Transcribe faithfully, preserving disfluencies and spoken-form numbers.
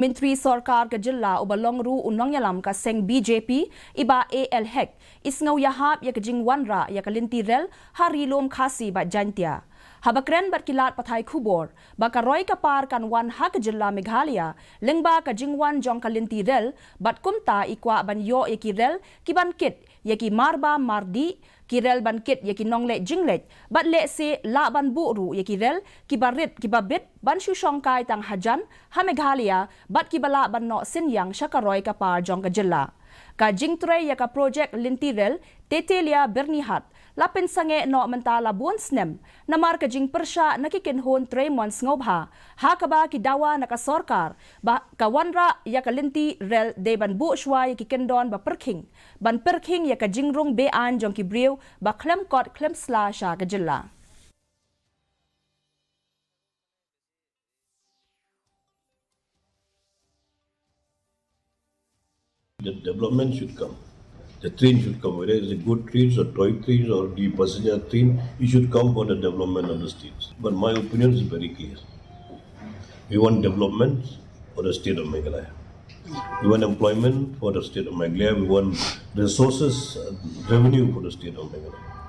Myntri Sorkar ka Jylla uba long ruh u nongïalam ka seng B J P, i Bah A L Hek, i sngew ïahap ïa ka jingwanrah ïa ka lynti rel ha Ri-lum Khasi bad Jaiñtia. Haba kren bad ki lad pathai khubor ba ka roi ka par kan wan ha ka Jylla Meghalaya lyngba ka jingwan jong ka lynti rel, bad kumta i kwah ban ïoh ïa ki rel ki ban kit ïa ki mar bam mar dih, ki rel ban kit ïa ki nongleit jingleit, bad lehse lah ban buh ruh ïa ki rel kiba rit kiba bit ban shu shongkai tang hajan ha Meghalaya, bad kiba lah ban noh synñiang sha ka roi ka par jong ka Jylla. Ka jingtrei ïa ka projek lynti rel Tetelia-Byrnihat la pynsangeh noh mynta la bun snem, namar ka jingpyrshah na ki kynhun trei mon sngewbha, ha kaba ki dawa na ka sorkar ba ka wanrah ïa ka lynti rel dei ban buh shuwa ïa ki kyndon ba pyrkhing, ban pyrkhing ïa ka jingrung be-aiñ jong ki briew ba khlem kot khlem sla sha ka Jylla. The development should come. The train should come, whether it's a good train or toy train or the passenger train, it should come for the development of the state. But my opinion is very clear. We want development for the state of Meghalaya. We want employment for the state of Meghalaya. We want resources, uh, revenue for the state of Meghalaya.